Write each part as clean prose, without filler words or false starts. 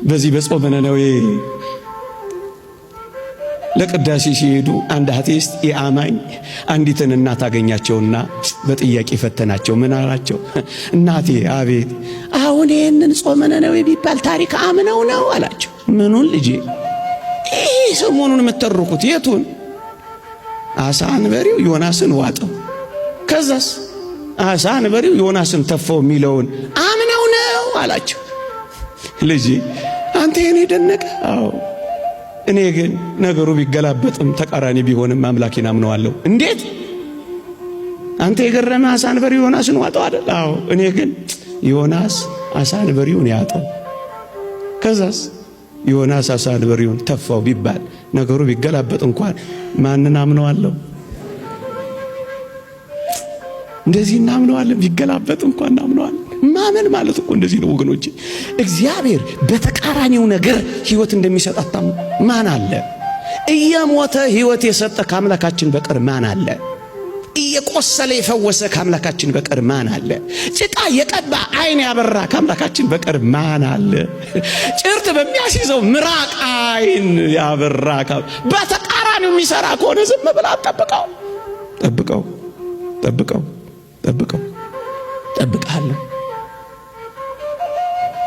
በዚህ በጾመ ነነዌ ለቅዳሴ ሲሄዱ አንድ atheist የአማኝ አንዲትን እናት አገኛቸውና በጥያቄ ፈተናቸው። ምን አላቸው? እናቴ፣ አቤት። አሁን ይህንን ጾመ ነነዌ የሚባል ታሪክ አምነው ነው አላቸው። ምኑን ልጄ? ይህ ሰሞኑን የምተርኩት የቱን? አሳ አንበሪው ዮናስን ዋጠው፣ ከዛስ አሳ አንበሪው ዮናስን ተፋው የሚለውን አምነው ነው አላቸው። ልጄ፣ አንተ የኔ ደነቀ። አዎ፣ እኔ ግን ነገሩ ቢገላበጥም ተቃራኒ ቢሆንም አምላኬን አምነዋለሁ። እንዴት? አንተ የገረመ አሳ አንበሪው ዮናስን ዋጠው አይደል? አዎ፣ እኔ ግን ዮናስ አሳ አንበሪውን ያጠው፣ ከዛስ ዮናስ አሳ አንበሪውን ተፋው ቢባል ነገሩ ቢገላበጥ እንኳን ማንን አምነዋለሁ? እንደዚህ እናምነዋለን። ቢገላበጥ እንኳን እናምነዋለን። ማመን ማለት እኮ እንደዚህ ነው ወገኖቼ። እግዚአብሔር በተቃራኒው ነገር ሕይወት እንደሚሰጥ አታምኑ? ማን አለ? እየሞተ ሕይወት የሰጠ ከአምላካችን በቀር ማን አለ? እየቆሰለ የፈወሰ ከአምላካችን በቀር ማን አለ? ጭቃ የቀባ ዓይን ያበራ ከአምላካችን በቀር ማን አለ? ጭርት በሚያስይዘው ምራቅ ዓይን ያበራ በተቃራኒው የሚሰራ ከሆነ ዝም ብላ ጠብቀው፣ ጠብቀው፣ ጠብቀው፣ ጠብቀው፣ ጠብቃለሁ።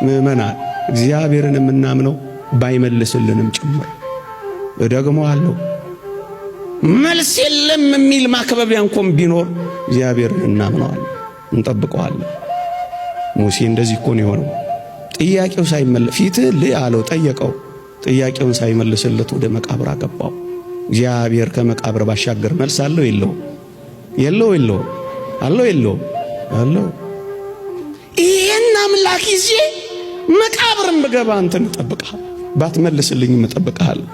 ምእመናን፣ እግዚአብሔርን የምናምነው ባይመልስልንም ጭምር። ደግሞ አለው መልስ የለም የሚል ማክበቢያ እንኳን ቢኖር እግዚአብሔርን እናምነዋለን፣ እንጠብቀዋለን። ሙሴ እንደዚህ እኮ ነው የሆነው። ጥያቄው ሳይመለስ ፊትህ ልይ አለው፣ ጠየቀው። ጥያቄውን ሳይመልስለት ወደ መቃብር አገባው። እግዚአብሔር ከመቃብር ባሻገር መልስ አለው የለው? የለው የለው? አለው የለው? አለው። ይሄን አምላክ ይዤ መቃብርም ብገባ አንተን እጠብቅሃለሁ፣ ባትመልስልኝም እጠብቅሃለሁ።